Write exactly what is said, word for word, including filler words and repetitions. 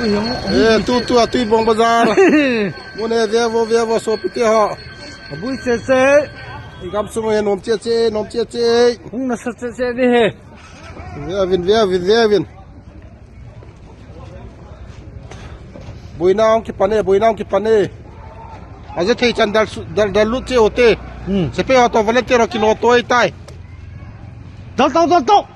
Eh, tu, tu, a Tuibong Bazar. Mun e, ve vo, ve vo, sopite ho. Abui che che. I gamsung e, nom che che, nom che che. Hung nasa che che di he. Ve uvin, ve uvin, ve uvin. Boina hung kipan e, boina hung kipan e. Aje thei chan dal su-, dal, dal lut che u te. Hmm. Sepai ho toh volunteer ho kilo toh ahitai. Dal tau, dal tau.